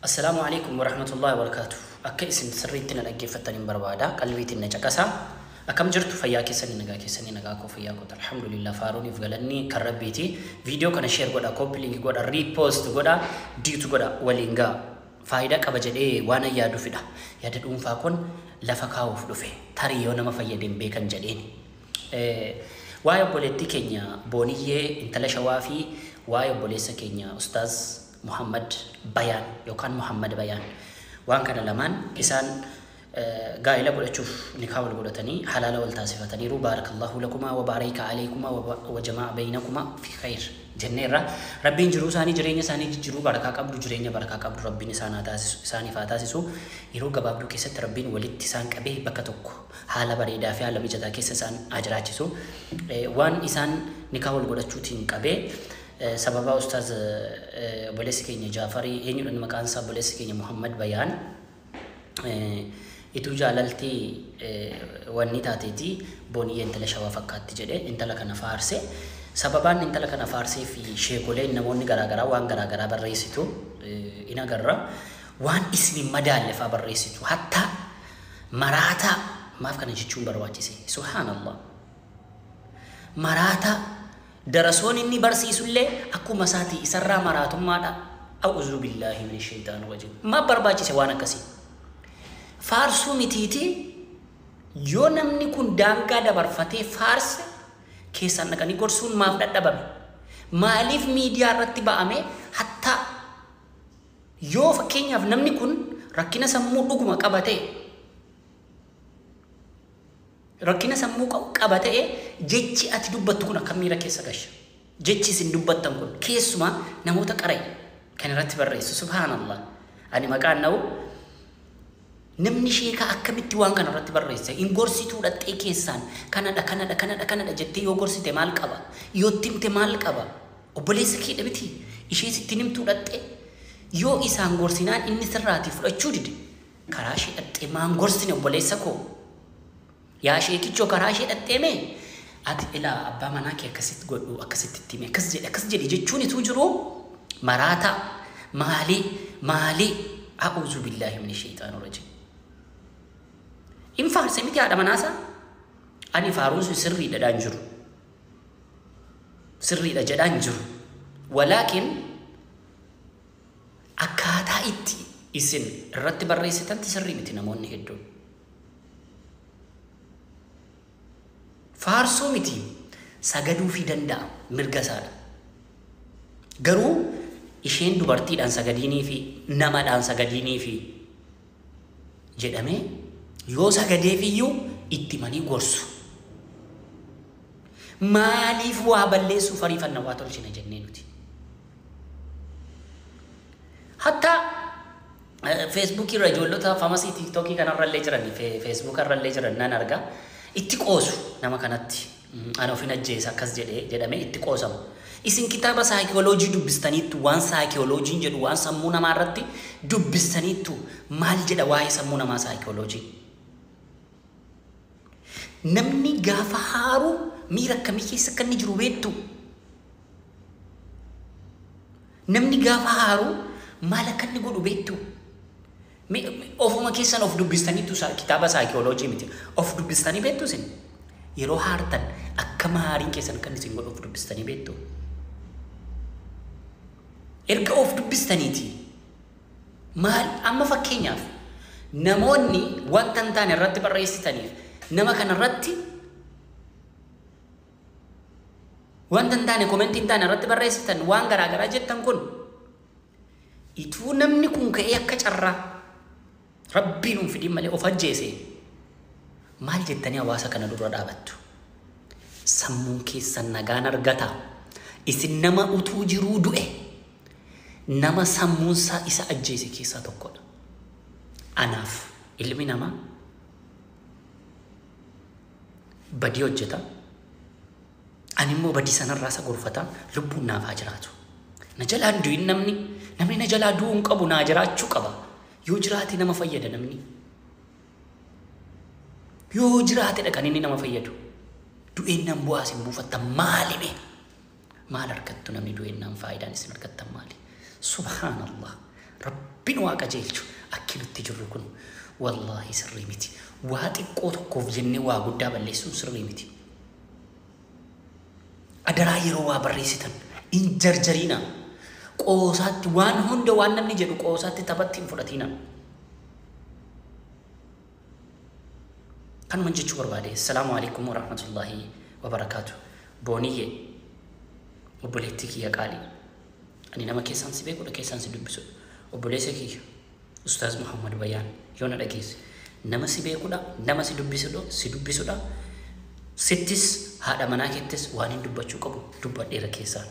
Assalaamu alaikum warahmatullahi wabarakatuh. Akka isin sirriitti na dhaggeeffattan hin barbaada. Qalbiitiin na caqasa. Akkam jirtu fayyaa keessanii nagaa keessanii nagaa koo fayyaa koota alhamdulillah faaruuniif galanni kan rabbiiti. Viidiyoo kana share godha, copy link godha, repost godha, diitu godha waliin ga'a. Faayidaa qaba jedhee waan yaaduufidha. Yaada dhuunfaa kun lafa kaa'uuf dhufe. Tarii yoo nama fayyadeen beekan jedheeni. Waa'ee obboleettii keenya Booniyyee intala Shawaa fi waa'ee obboleessa keenya Ustaaz Muhammad Bayaan yookaan Muhammad Bayaan waan kana lamaan isaan gaa'ela godhachuuf nikaa wal godhatanii halaala wal taasifataniiru. Baarakallahu lakumaa wa baarayka alaykumaa wa jamaa baynakumaa fi khayr jenneerra. Rabbiin jiruu isaanii jireenya isaanii jijjiiruu barakaa qabdu jireenya barakaa qabdu Rabbiin isaan haa taasisu isaaniif haa taasisu. Yeroo gabaabduu keessatti Rabbiin walitti isaan qabee bakka tokko haala bareedaa fi haala mijataa keessa isaan haa jiraachisu. Waan isaan nikaa wal godhachuutiin qabee sababa ustaaz obboleessi keenya Jaafarii eenyudha maqaan isaa obboleessi keenya Muhammad Bayaan ituu jaalalti wanni taateeti Booniyyee intala Shawaa fakkaatti jedhe intala kana faarse. Sababaan intala kana faarsee fi sheekoleen namoonni garaagaraa waan garaagaraa barreessitu in agarra. Waan isin hin madaalle fa'aa barreessitu. Hattaa maraataa maaf kana jechuun barbaachise? Subhaanallah. Maraataa darasoon inni barsiisullee akkuma isaatii isarraa maraatummaadha. A'uuzu billaahi min shaytaan rajiim. Maaf barbaachise waan akkasii? Faarsuu mitiiti yoo namni kun daangaa dabarfatee faarse keessaan dhaqanii gorsuun maaf dadhabame? Maaliif miidiyaa irratti ba'ame hattaa yoo fakkeenyaaf namni kun rakkina sammuu dhuguma qaba ta'e rakkina sammuu qaba ta'e jechi ati dubbattu kun akkam miira keessa gasha? Jechi isin dubbattan kun keessumaa namoota qara'e kan irratti barreessu subhaanallah. Ani maqaan na'u namni sheekaa akkamitti waan kana irratti barreesse? In gorsituu dhaxxee keessaan kanadha kanadha kanadha kanadha jettee yoo gorsite maal qaba? Yoo itti himte maal qaba? Obboleessa kee miti ishee sitti himtuu dhaxxee yoo isaan gorsinaan inni sirraatii fudhachuu dide karaa ishee dhaxxee maan gorsine obboleessa koo? Yaa sheekichoo karaa ishee dhaxxee mee? Ati ilaa abbaa manaa kee akkasitti godhu akkasitti itti hime akkas jedhi jechuun ituu jiru maraataa maalii maalii a'uuzu billaahi min shaytaani rajiim. In faarse miti haadha manaasaa? Ani faaruun sun sirriidha dhaan jiru. Sirriidha jedhaan jiru. Walaakin akkaataa itti isin irratti barreessitanti sirrii miti namoonni hedduun. Faarsuu miti sagaduufii danda'a mirga isaadha. Garuu isheen dubartiidhaan sagadiinii fi namadhaan sagadiinii fi jedhamee yoo sagadeef iyyuu itti manii gorsu. Maaliif waa balleessuuf ariifanna waa tolchina jennee nuti? Hattaa Feesbuukii irra ijoollota famasii Tiiktookii kanarra illee jiran Feesbuuk irra illee jiran nan arga. Itti qoosu nama kanatti. Ana ofin ajjeesa akkas jedhee jedhamee itti qoosamu. Isin kitaaba saayikooloojii dubbistaniittu waan saayikooloojiin jedhu waan sammuu namaa irratti dubbistaniittu maal jedha waa'ee sammuu namaa saayikooloojii? Namni gaafa haaru miira akkamii keessa akka inni jiru beektu? Namni gaafa haaru maal akka inni godhu beektu? Ofuma keessan of dubbistaniittu kitaaba saayikooloojii miti. Of dubbistanii beektu isin? Yeroo haartan akkama haariin keessan kan isin godhu of dubbistanii beektu? Erga of dubbistaniiti maal amma fakkeenyaaf namoonni wanta hin taane irratti barreessitaniif nama kanarratti wanta hin taane komentii hin taane irratti barreessitan waan garaagaraa jettan kun ituu namni kun ka'ee akka carraa rabbiin hin fidin malee of ajjeese maal jettanii hawaasa kana dura dhaabattu? Sammuun keessan nagaan argata. Isin nama utuu jiruu du'e nama sammuunsaa isa ajjeese keessaa tokkodha. Anaaf ilmi namaa badii hojjeta. Ani immoo badii sanarraa isa gorfata lubbuun naaf haa jiraatu. Na jalaan du'in namni na jalaa du'uu hin qabu naa jiraachuu qaba. Yoo jiraate nama fayyada namni. Yoo jiraatedha kan inni nama fayyadu. Du'een nan bu'aa isin buufattan maali mee? Maal argattu namni du'een nan faayidaan isin argattan maali? Subhaanallah. Rabbi Rabbiin waa qajeelchu. Akki nutti jirru kun wallaahi sirrii miti. Waa xiqqoo tokkoof jennee waa guddaa balleessuun sirrii miti. Adaraa yeroo waa barreessitan hin jarjariina. Qoosaatti waan hunda waan namni jedhu qoosaatti taphatti hin fudhatiina. Kanuman jechuu barbaade. Assalaamu alaikum warahmatullaahi wabarakaatu. Booniyyee obboleettii kiyya qaalii. Ani nama keessaan si beekudha, keessaan si dubbisudha. Obboleessa kiyya Ustaaz Muhammad Bayaan yoo na dhageesse nama si beekudha, nama si dubbisudha, si dubbisudha. Sittis haadha manaa keettis waan hin dubbachuu qabu dubbadheera keessaan.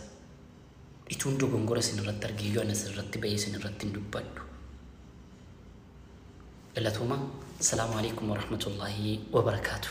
Ituun dogongora isin irratti argee yoo ana irratti ba'ee isin irratti hin dubbadhu. Galatooma. Assalaamu alaikum warahmatullaahi wabarakaatu.